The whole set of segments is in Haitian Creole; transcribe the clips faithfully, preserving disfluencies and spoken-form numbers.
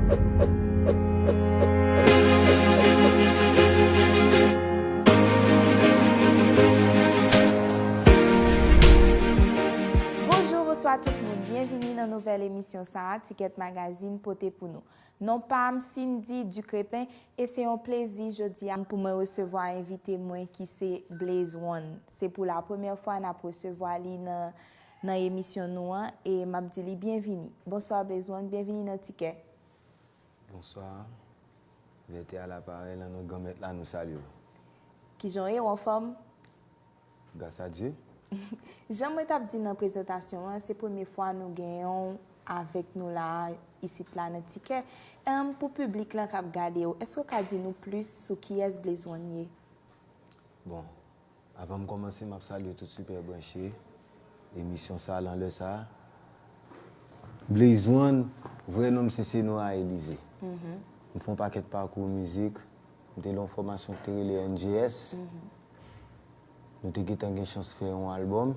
Bonjou, bonswa tout moun. Byenvini nan nouvèl emisyon sa a, Ticket Magazine pote pou nou. Non pa m Cindy Ducrépin e se yon plezi jodi a pou mwen resevwa envite mwen ki se Blaze One. Se pou la premyè fwa n ap resevwa li nan, nan emisyon nou an e m ap di li byenvini. Bonswa Blaze One, byenvini nan Tikè. Bonswa. Vètè a laparèy, nan non Granmèt la nou salye w. Kijan w ye, w anfòm? Gras a Dye. Jan mwen t ap di nan prezantasyon an, se premye fwa nou genyen w avèk nou la a, isit la nan Tikè. Em, pou piblik lan k ap gade w, èske w ka di nou plis sou kiyès Blaze One ye? Bon, avan m kòmanse, m ap salye tout Sipè Branche, emisyon sa, lan lè sa. Blaze One, vrè non m se Senora Elize. M fè yon pakèt pakou mizik. M te nan yon fòmasyon ki te rele N J S. Nou te gentan gen chans fè yon albòm.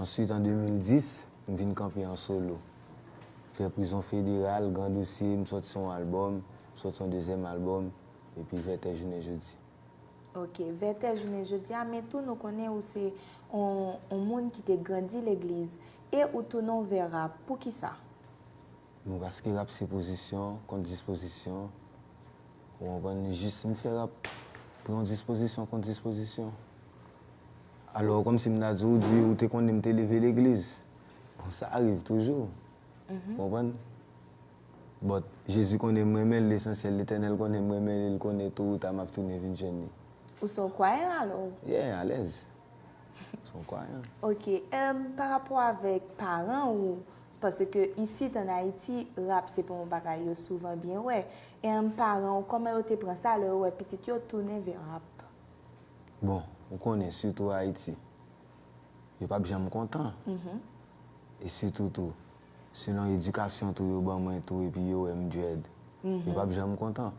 Answit, an de mil dis, m vin kanpe an solo. Fè Prizon Federal, Gran Dosye, m sòti yon albòm, m sòti yon dezyèm albòm, epi Vètè jounen jodi. Ok, Vètè jounen jodi a, men tou nou konnen ou se on, on moun ki te grandi legliz, e ou tounen w vè rap. Poukisa? Bon, paske rap se pozisyon kont dispozisyon. Ou konprann? Jis m fè rap pou yon dispozisyon kont dispozisyon. Alò, kòmsi m ta di w, di ou te konnen m te leve legliz. Bon, sa rive toujou. Ou konprann? But, Jezi konnen m renmen l, lesansyèl, Letènèl konnen m renmen li, li konnen tou ou ta m ap tounen vin jwenn li. Ou se yon kwayan alò? Yeah, alèz. Se yon kwayan. Ok, em, pa rapò avèk paran ou, paske isit ann Ayiti, rap se pa yon bagay yo souvan byen wè. Em, paran ou, kòman yo te pran sa lè yo wè pitit yo tounen vè rap? Bon, ou konnen, sitou Ayiti, yo p ap janm kontan. E sitou tou, selon edikasyon tou yo ban mwen tou, epi yo wè m dread, yo p ap janm kontan.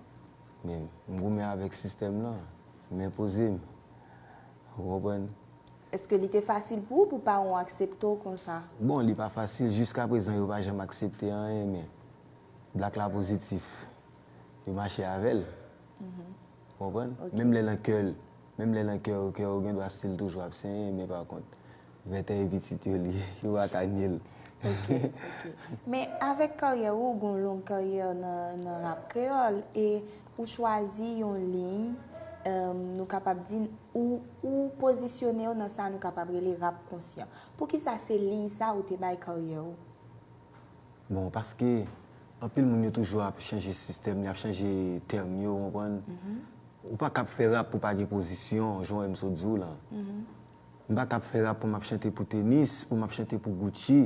Men, m goumen avèk sistèm lan, m enpoze m. Ou konprann? Èske li te fasil pou ou, pou paran w aksepte w konsa? Bon, li pa fasil. Jiskaprezan, yo pa janm aksepte anyen, men Black la pozitif. Yo mache avè l. Ou konprann? Ok. Menm lè nan kè l, menm lè nan kè yo, kè yo gen dwa still toujou ap senyen, men pa kont, Vètè e pitit yo li ye, yo pa ka nye l. Ok, ok. Men avèk karyè ou, ou gen yon long karyè nan, nan rap kreyòl, e ou chwazi yon liy, em, nou kapab di, ou, ou pozisyone w nan sa nou kapab rele rap konsyan. Poukisa se liy sa ou te bay karyè ou? Bon, paske anpil moun yo toujou ap chanje sistèm, y ap chanje tèm yo, ou konprann? Ou pa kab fè rap pou pa gen pozisyon, jan w wè m sot di w lan. M pa kab fè rap pou m ap chante pou tenis, pou m ap chante pou Gucci.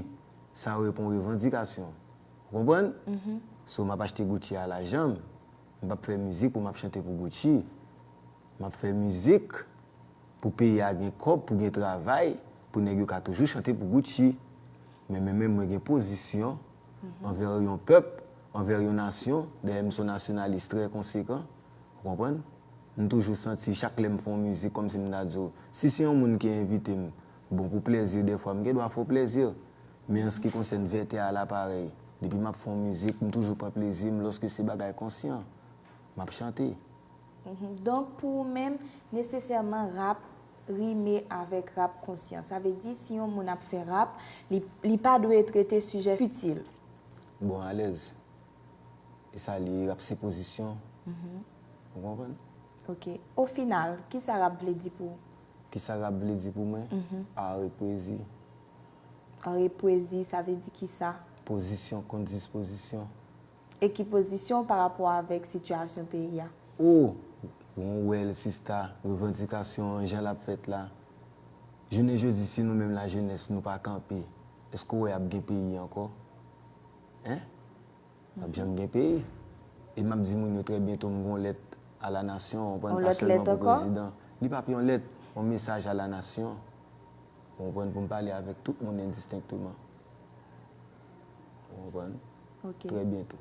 Sa yo rele yon revandikasyon. Ou konprann? So, m ap achte Gucci a lajan m. M p ap fè mizik pou m ap chante pou Gucci. M ap fè mizik pou peyi a gen kòb, pou gen travay, pou nèg yo ka toujou chante pou Gucci. Men, men, men mwen gen pozisyon anvè yon pèp, anvè yon nasyon, dayè m se yon nasyonalis trè konsekan, ou konprann? M toujou santi chak lè m fè yon mizik, kòmsi m ta di w, si se yon moun ki envite m, bon, pou plèzi, dèfwa m gen dwa fè w plèzi. Men an se ki konsène Vètè a la parèy, depi m ap fè yon mizik, m toujou pran plezi m lòske se bagay konsyan m ap chante. Mhm. Donk, pou ou menm, nesesèman, rap rime avèk rap konsyan. Sa vle di, si yon moun ap fè rap, li, li pa dwe trete sijè fitil. Bon, alèz. E sa li ye, rap se pozisyon. Mhm. Ou konprann? Ok. Ofinal, kisa rap vle di pou ou? Kisa rap vle di pou mwen? Mhm. Ar e pwezi. Ar e pwezi, sa vle di kisa? Pozisyon kont dispozisyon. E ki pozisyon w pa rapò avèk sitiyasyon peyi a? O! Bon, ou wè l, sista, revandikasyon an, jan l ap fèt la. Jounen jodi, si nou menm lajenès, nou pa kanpe, èske w wè ap gen peyi ankò? Hen? P ap janm gen peyi. E m ap di moun yo trè byento, m gen yon lèt a la nasyon, ou konprann, pa sèlman pou prezidan. Li p ap yon lèt, yon mesaj a la nasyon. Ou konprann, pou m pale avèk tout moun endistenkteman. Ou konprann? Ok. Trè byento.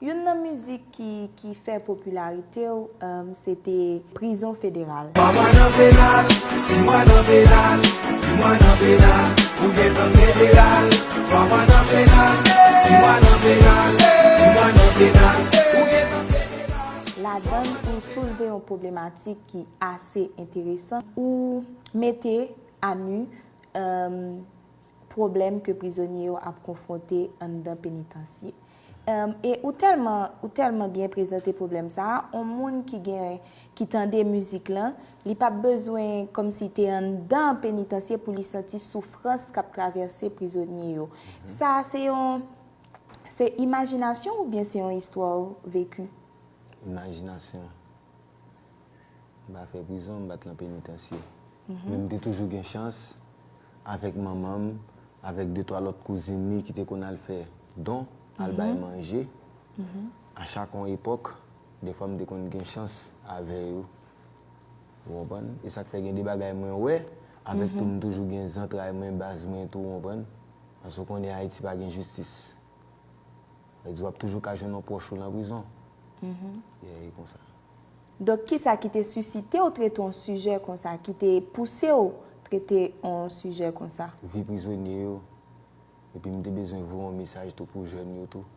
Youn nan mizik ki, ki fè popilarite w, em, se te Prizon Federal. Twa mwa nan penal, sis mwa nan penal, uit mwa nan penal, ou gentan federal. Twa mwa nan penal, sis mwa nan penal, uit mwa nan Soulve yon pwoblematik ki ase enteresan. Ou mete a nu, em, pwoblèm ke prizonye yo ap konfwonte anndan penitansye. Em, e ou tèlman, ou tèlman byen prezante pwoblèm sa a, yon moun ki gen, ki tande mizik lan, li p ap bezwen kòmsi te anndan penitansye pou li santi soufrans k ap travèse prizonye yo. Sa a se yon, se imajinasyon oubyen se yon istwa veki? Imajinasyon. M pa fè prizon, m pa t lan penitansye. Men m te toujou gen chans avèk manman m, avèk de twa lòt kouzin li ki te konn al fè don, al bay manje. A chak yon epòk, defwa m te konn gen chans avè yo. Ou konprann? E sa k fè gen de bagay mwen wè, avèk tou m toujou gen zantray mwen, baz mwen tou, ou konprann? Paske w konnen Ayiti pa gen jistis. Sa vle di w ap toujou ka jwenn yon pwòch ou nan prizon. Yeah, e konsa. Donk, kisa ki te sisite w trete yon sijè konsa, ki te pouse w trete yon sijè konsa? Vi prizonye yo. Epi m te bezwen voye yon mesaj tou pou jèn yo tou.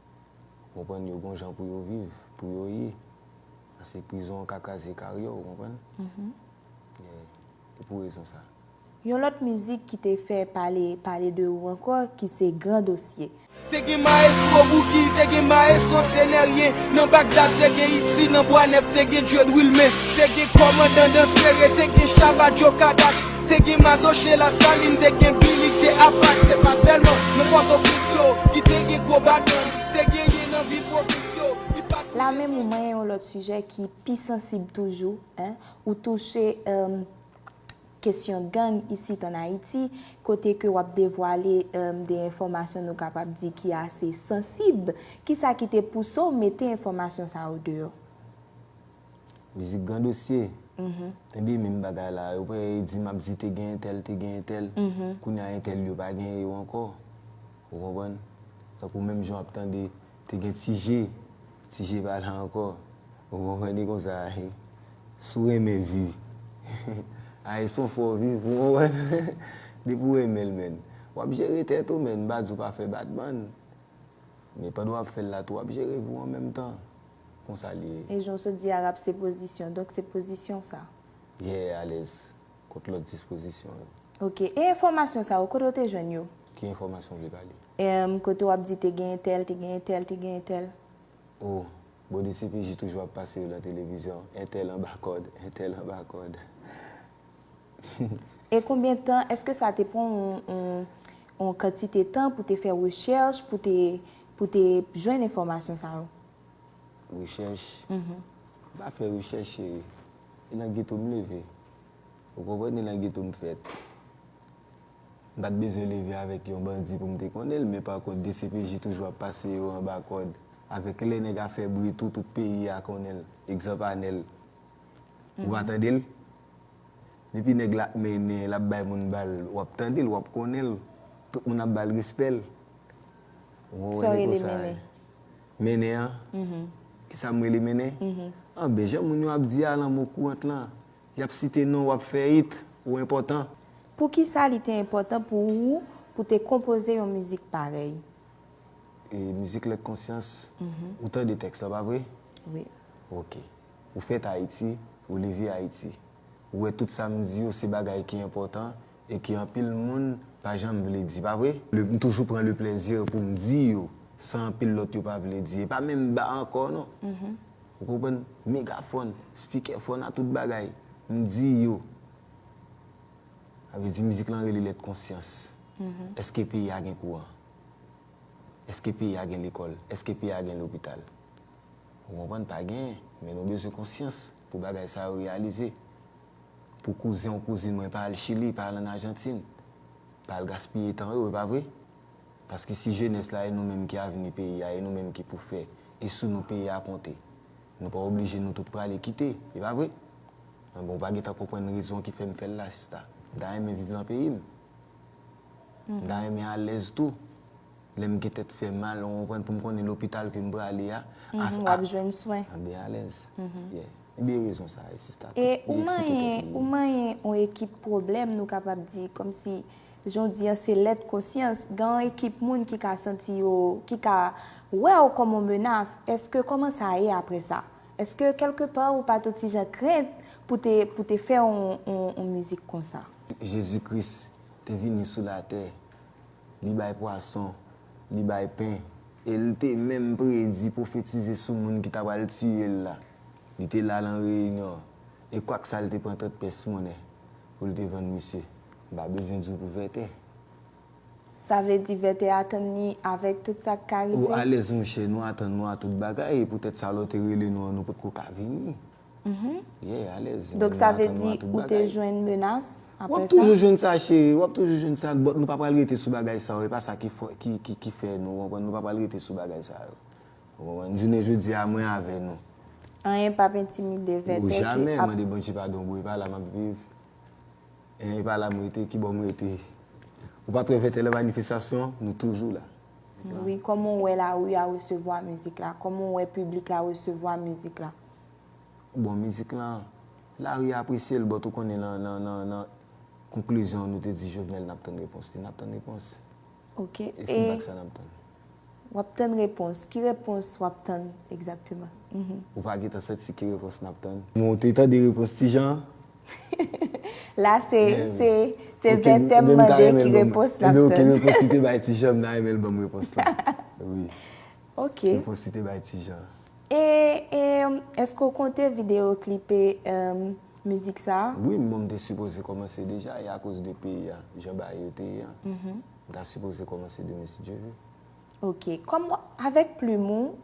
Konprann yo gon jan pou yo viv, pou yo ye. Paske prizon an ka kraze karyè w, konprann? Yeah. E pou rezon sa. Yon lòt mizik ki te fè pale, pale de ou ankò, ki se Gran Dosye. Te gen mayestwo Bouki, te gen mayestwo Seneryen. Nan Bagdad, te gen Iti, nan Bwa Nèf, te gen Djed Wilmen. Te gen kòmandan Dansere, te gen Shabba Joe Kadash. Te gen Madoche Lasalin, te gen Billy, te Apache. Se pa sèlman nan Pòtoprens yo ki te gen gwo badang. Te genyen nan vil pwovens yo. Li pa La menm ou manyen yon lòt sijè ki pi sansib toujou, en, ou touche, em, kesyon gang isit ann Ayiti, kote ke w ap devwale, em, de enfòmasyon nou kapab di ki ase sansib. Kisa ki te pouse w mete enfòmasyon sa yo deyò? Mizik Gran Dosye. Ebyen, menm bagay la, yo pa di m ap di te gen entèl, te gen entèl. Kounye a entèl yo pa gen yo ankò. Ou konprann? Tankou menm jan w ap tande, te gen Ti Je, Ti Je pa la ankò. Ou konprann? E konsa, si w renmen vi, Ayisyen fò viv, ou konprann? Depi w renmen l, menn, w ap jere tèt ou, menn, m pa di w pa fè batman. Men pandan w ap fè l la tou, w ap jere vi w an menm tan. Konsa l ye. E jan w sot di a, rap se pozisyon. Donk se pozisyon sa. Yeah, alèz. Kont lòt dispozisyon yo. Ok. E enfòmasyon sa yo, kote w te jwenn yo? Ki enfòmasyon w vle pale? Em, kote w ap di te gen entèl, te gen entèl, te gen entèl? Oh, bon, D C P J toujou ap pase yo nan televizyon. Entèl anba kòd, entèl anba kòd. E konbyen tan, èske sa te pran yon, yon, yon kantite tan pou te fè rechèch, pou te, pou te jwenn enfòmasyon sa yo? Rechèch? M pa fè rechèch, cheri. E nan geto m leve. Ou konprann? E nan geto m fèt. M pa t bezwen leve avèk yon bandi pou m te konnen l, men pa kont, D C P J toujou ap pase yo anba kòd. Avèk lè nèg a fè bri tou, tout peyi a konnen l. Egzanp, Anèl. Ou pa tande l? Depi nèg la ap mennen, l ap bay moun bal, w ap tande l, w ap konnen l. Tout moun ap ba l respè l. Ou konprann? Sa w rele mennen? Mennen an? Kisa m rele mennen? Anben, jan moun yo ap di a, lanmou kourant lan, y ap site non w, w ap fè it, ou enpòtan. Poukisa li te enpòtan pou ou pou te konpoze yon mizik parèy? E mizik Lèt Konsyans, ou tande tèks la, pa vre? Wi. Ok. Ou fèt Ayiti, ou leve Ayiti. Ou wè tout sa m di yo se bagay ki enpòtan e ke anpil moun pa janm vle di, pa vre? Le, m toujou pran le plèzi pou m di yo, sa anpil lòt yo pa vle di. E pa menm ba ankò, non. Ou konprann? Megafòn, spikè fòn a tout bagay. M di yo. Sa vle di mizik lan rele Lèt Konsyans. Èske peyi a gen kouran? Èske peyi a gen lekòl? Èske peyi a gen lopital? Ou konprann? Pa genyen. Men nou bezwen konsyans pou bagay sa yo reyalize. Pou kouzen yon kouzin mwen pa al Chili, pa al ann Ajantin, pa al gaspiye tan yo, e pa vre? Paske si jenès la e nou menm ki avni peyi a, e nou menm ki pou fè, e sou nou peyi a konte, nou pa oblije nou tout prale kite, e pa vre? Anben, ou pa gentan konprann rezon ki fè m fè l la, sista. M ta renmen viv nan peyi m. M ta renmen alèz tou. Lè m gen tèt fè mal, ou konprann, pou m konnen lopital ke m prale a, a, w ap jwenn swen. Anben alèz. Yeah. Ebyen rezon sa a, sista. E ou manyen, ou manyen yon ekip pwoblèm, nou kapab di, kòmsi, jan w di an, se Lèt Konsyans, gen yon ekip moun ki ka santi yo, ki ka wè w kòm yon menas. Èske, kòman sa ye apre sa? Èske kèlkepa ou pa t yon ti jan krent pou te, pou te fè yon, yon, yon mizik konsa? Jezi Kris te vini sou latè, li bay pwason, li bay pen, e l te menm predi, pwofetize sou moun ki ta pral tiye l la. Li te la nan reyinyon an, e kwak sa l te pran trant pyès monnen pou l te vann misye. M pa bezwen di w pou vètè. Sa vle di vètè a tann li avèk tout sa k ka rive? Ou alèz monchè, nou atann nou a tout bagay, e poutèt sa lè w te rele nou an, nou potko ka vini. Yeah, alèz. Donk sa vle di ou te jwenn menas apre sa? W ap toujou jwenn sa cheri, w ap toujou jwenn sa, but nou pa pral rete sou bagay sa yo, e pa sa ki fè, ki, ki, ki fè nou, w konprann, nou pa pral rete sou bagay sa yo. Ou konprann? Jounen jodi a, mwen avè nou. Anyen p ap entimide vètè ki ap. Jamè mande Bondye padon bro, e pa la m ap viv. E pa la m rete, kibò m rete? Ou pa t wè vètè nan manifestasyon, nou toujou la. Wi, kòman w wè lari a resevwa mizik la? Kòman w wè piblik la resevwa mizik la? Bon, mizik lan, lari a apresye l, but ou konnen nan, nan, nan, nan konklizyon nou te di Jovenel n ap tann repons li, n ap tann repons. Ok. E feedback sa n ap tann. W ap tann repons. Ki repons w ap tann egzakteman? Ou pa gentan santi ki repons n ap tann? Bon, ou te tande repons Ti Jan? La se, se, se vètè m mande ki repons n ap tann. Repons li te bay Ti Jan, m ta renmen l ban m repons la. Wi. Ok. Repons li te bay Ti Jan. E, e èske w konte videyo klipe mizik sa a? Wi, m bon, m te sipoze kòmanse deja, e akoz de peyi a, jan bagay yo te ye a, m ta sipoze kòmanse demen si Dye ve. Ok. Kòm w, avèk plim ou,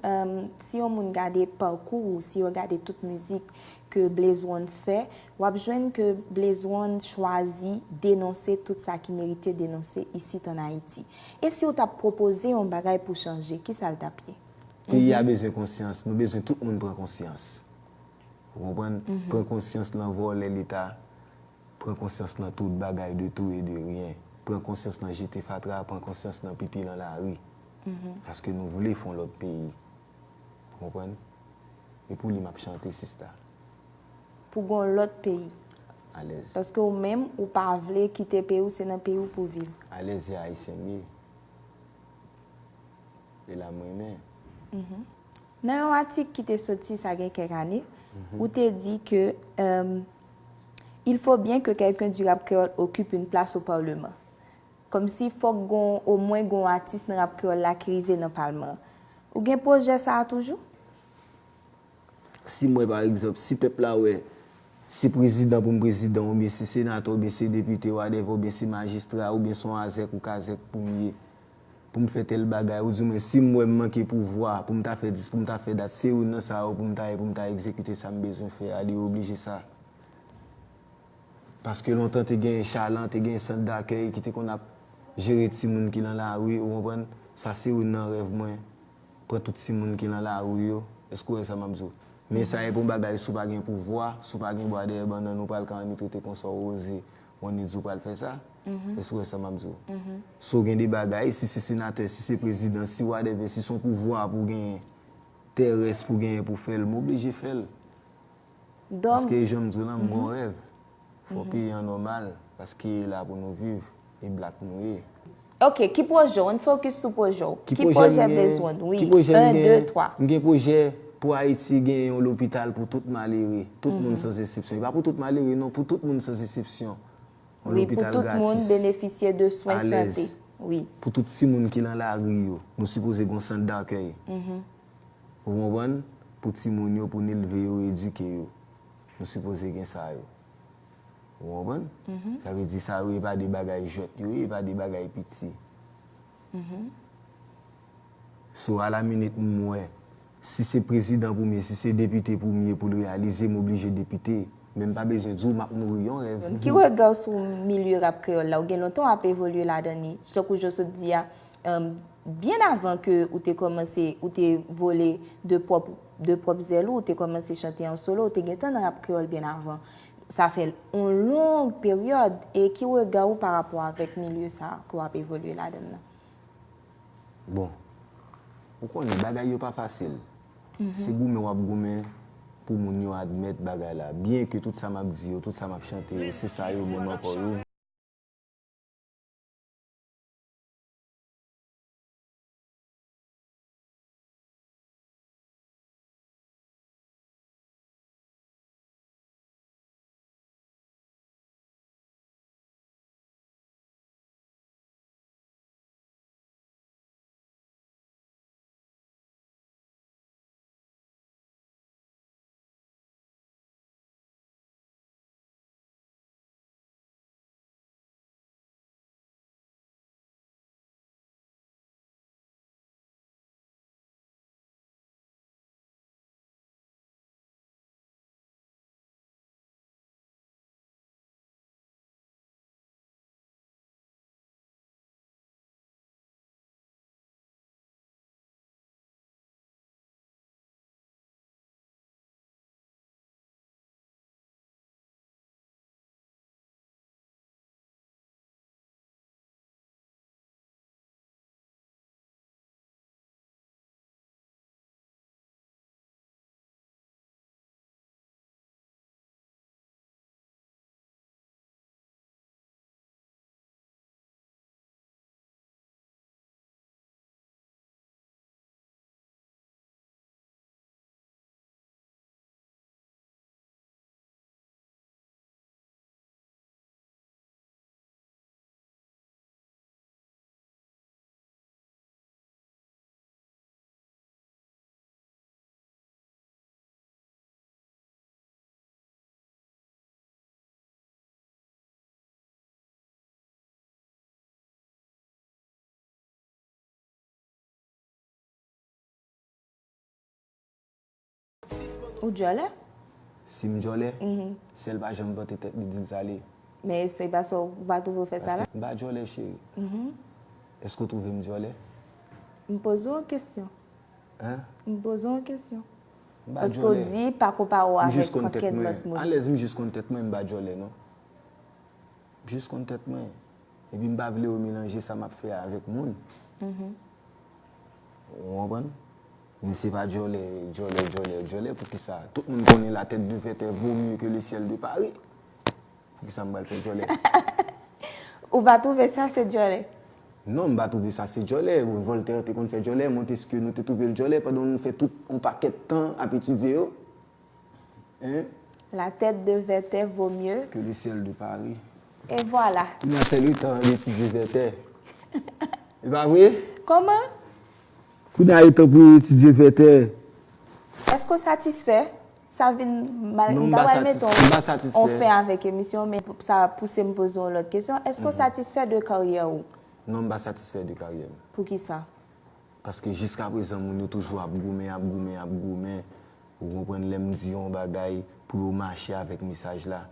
si yon moun gade pakou ou, si yo gade tout mizik ke Blaze One fè, w ap jwenn ke Blaze One chwazi denonse tout sa ki merite denonse isit ann Ayiti. E si w t ap pwopoze yon bagay pou chanje, kisa l t ap ye? Peyi a bezwen konsyans, nou bezwen tout moun pran konsyans. Ou konprann? Pran konsyans nan vòlè Leta, pran konsyans nan tout bagay de tout et de rien. Pran konsyans nan jete fatra, pran konsyans nan pipi nan lari. Paske nou vle fè yon lòt peyi. Ou konprann? E pou li m ap chante, sista. Pou gon lòt peyi. Alèz. Paske ou menm, ou pa vle kite peyi w, se nan peyi w pou w viv. Alèz, e Ayisyen m ye. E la m renmen. Nan yon atik ki te soti sa gen kèk ane, ou te di ke, euh, il faut bien que quelqu'un du rap créole occupe une place au parlement. Kòmsi fòk gon, omwen gon atis nan rap kreyòl la ki rive nan palman an. Ou gen pwojè sa a toujou? Si m wè, pa egzanp, si pèp la wè se prezidan pou m prezidan, oubyen se senatè, oubyen se depite, whatever, oubyen se majistra, oubyen se yon azèk ou kazèk pou m ye, pou m fè tèl bagay, oudimwen si m wè m manke pouvwa pou m ta fè dis, pou m ta fè dat, se youn nan sa yo pou m ta ye, pou m ta egzekite sa m bezwen fè a, li oblije sa. Paske lontan te genyen chalan, te genyen sant dakèy ki te konn ap jere timoun ki nan lari, ou konprann? Sa se youn nan rèv mwen, pran tout timoun ki nan lari yo. Èske w wè sa m ap di w? Men sa e pa yon bagay, si w pa gen pouvwa, si w pa gen bwa dèyè bannann, ou pral ka annik rete konsa, w oze, w annik di w pral fè sa. Èske w wè sa m ap di w? Si w gen de bagay, si se senatè, si se prezidan, si whatever, si se yon pouvwa pou w genyen, tèrès pou w genyen pou w fè l, m oblije fè l. Paske jan m di w lan, m gon rèv. Fò peyi an nòmal, paske e la pou nou viv, e black nou ye. Ok, ki pwojè w? Ann fokis sou pwojè w. Ki pwojè Blaze One? Wi, en, de, twa. M gen pwojè pou Ayiti genyen yon lopital pou tout malere, tout moun sans eksepsyon. E pa pou tout malere non, pou tout moun sans eksepsyon. Yon lopital gratis. Wi, pou tout moun benefisye de swen sante. Wi. Pou tout timoun ki nan lari yo, nou sipoze gon sant dakèy. Ou konprann? Pou timoun yo, pou n elve yo, edike yo. Nou sipoze gen sa yo. Ou konprann? Sa vle di sa yo, e pa de bagay jwèt yo ye, e pa de bagay piti. So, alaminit, m wè, si se prezidan pou m ye, si se depite pou m ye, pou l reyalize, m oblije depite. Men m pa bezwen di w, m ap nouri yon rèv. Ki rega w sou milye rap kreyòl la? Ou gen lontan w ap evolye ladan li. Tankou jan w sot di a, byen avan ke ou te kòmanse, ou te vole de pwòp, de pwòp zèl ou, ou te kòmanse chante an solo, ou te gentan nan rap kreyòl byen avan. Sa fè yon long peryòd. E ki rega w pa rapò avèk milye sa a ke w ap evolye ladan l lan? Bon, ou konnen, bagay yo pa fasil. Se goumen w ap goumen pou moun yo admèt bagay la. Byenke tout sa m ap di yo, tout sa m ap chante yo, se sa yo menm ankò yo. Ou djòlè? Si m djòlè, sèl pa janm vante tèt li di l sa li. Men se pa sa, ou pa twouve w fè sa la? M pa djòlè, cheri. Èske w twouve m djòlè? M poze w yon kesyon. Hein? M poze w yon kesyon. M pa Paske w djòlè. Di pa konpare w M jis avèk konn tèt pakèt mwen. Lòt moun. Alèz, m jis konn tèt mwen, m pa djòlè, non. M jis konn tèt mwen. Epi m pa vle yo melanje sa m ap fè a avèk moun. Ou konprann? Men se pa djòlè, djòlè, djòlè, djòlè. Poukisa? Tout moun konnen la tête de Werther vaut mieux que le ciel de Paris. Poukisa m pral fè djòlè? Ou pa twouve sa se djòlè? Non, m pa twouve sa se djòlè. Voltaire te konn fè djòlè, Montesquieu, nou te twouve l djòlè pandan nou fè tout yon pakèt tan ap etidye yo. Hein? La tête de Werther vaut mieux. Que le ciel de Paris. E vwala. Kounye a se le tan de etidye Werther. E pa vre? Kòman? Kounye a e tan pou etidye Werther. Èske w satisfè? Sa vin mal. Non, M m ta pa pral satis- mete m pa w satisfè. on fen avèk emisyon, men sa pouse m poze yon lòt kesyon. Èske w satisfè de karyè ou? Non, m pa satisfè de karyè m. Poukisa? Paske jiskaprezan, moun yo toujou ap goumen, ap goumen, ap goumen. Ou konprann, lè m di yon bagay pou yo mache avèk mesaj la.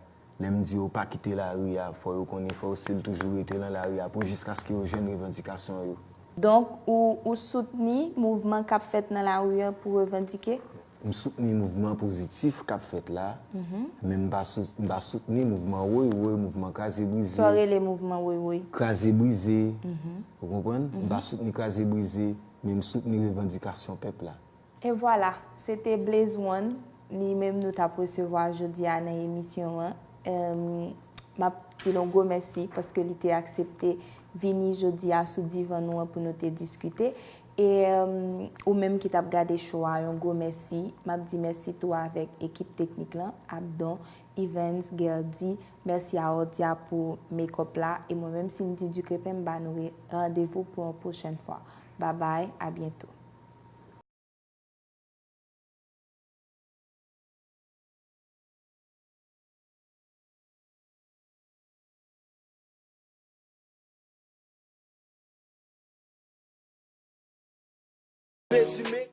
Lè m di yo pa kite lari a, fò yo konnen, fò yo still toujou rete nan lari a pou jiskaske yo jwenn revandikasyon yo. Donk, ou, ou soutni mouvman k ap fèt nan lari a pou revandike? M soutni mouvman pozitif k ap fèt la, men m pa sou- m pa soutni mouvman woy woy, mouvman kraze brize. Sa w rele mouvman woy woy? Kraze brize. Ou konprann? M pa soutni kraze brize, men m soutni revandikasyon pèp la. E vwala, se te Blaze One, li menm nou t ap resevwa jodi a nan emisyon an. Em, m ap di l yon gwo mèsi paske li te aksepte vini jodi a sou divan nou an pou nou te diskite. E em, ou menm ki t ap gade show a, yon gwo mèsi. M ap di mèsi tou avèk ekip teknik lan, Abdon, Evans, Gerdy. Mèsi a Ordia pou make-up la. E mwen menm, Cindy Ducrépin, m ba nou re- randevou pou yon pwochèn fwa. Babay, a byento. Rezime,